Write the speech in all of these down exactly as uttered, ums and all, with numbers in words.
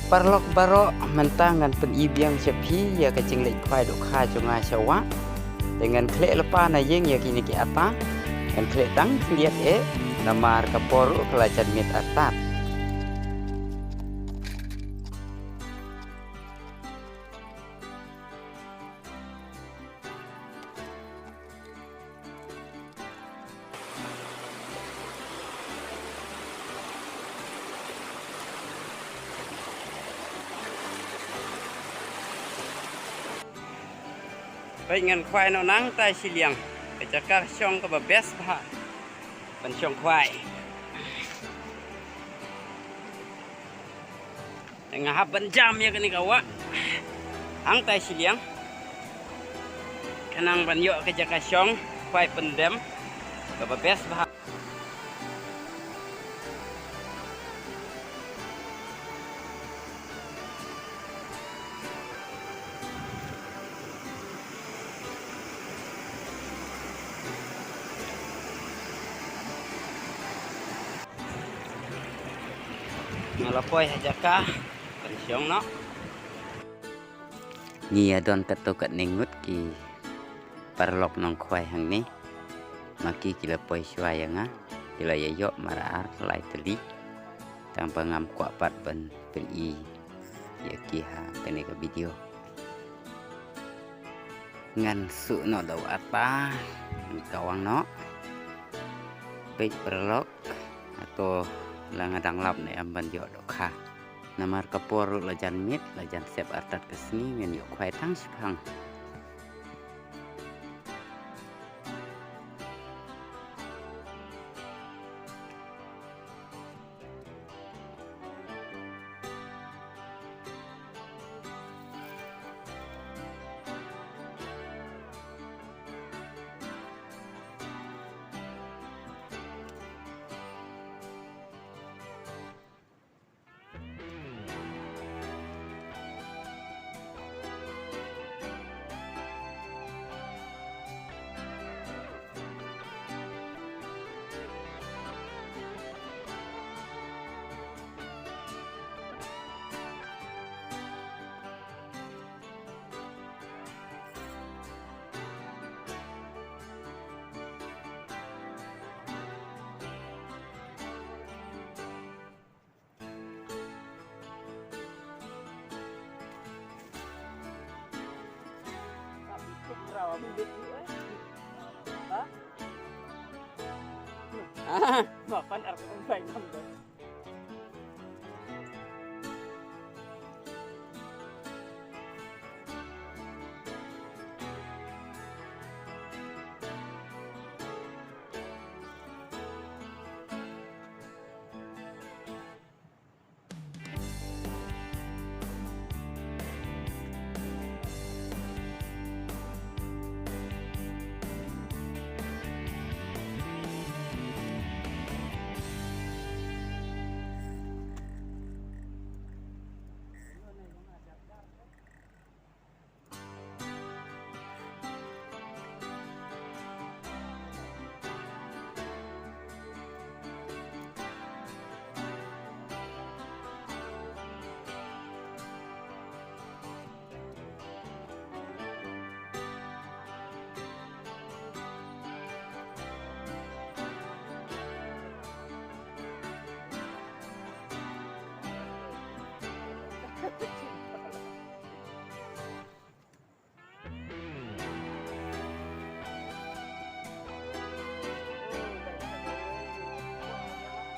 Paralok baroh, mynta ngan pyni biang sha phi ïa ka jingleit khwai dohkha jong nga sha wah. Te ngan khleh lypa na ïing ïa kine ki atta. Ngan khleh tang khyndiat eh, namar ka por ruh ka la jan miet artat. Peit, ngan khwai noh nangtai shiliang. Ka jaka shong kaba best bha ban shong khwai. Nga hap ban jam ïa kane ka wah hangtai shiliang. Khnang ban ïoh ka jaka shong khwai pyndem kaba best bha. Nga la poi ha jaka ban shong noh. Ngi ïa don katto katne ngut ki paralok nongkhwai hangne. Ma ki ki la poi shuwa ïa nga, ki la ïa ïoh mar ar lai tylli. Tang ba ngam kwah pat ban pyni ïa ki ha kane ka video. Ngan suh noh da u atta, ngan kawang noh. Peit paralok, hato la nga dang lap ne em ban ïoh dohkha. Namar ka por ruh la jan miet, la jan sep artat ka sngi, ngan ïoh khwai tang shiphang.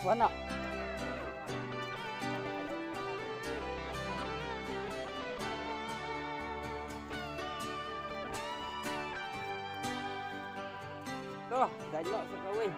Wan ah. Tuh, dah elok sa kawin.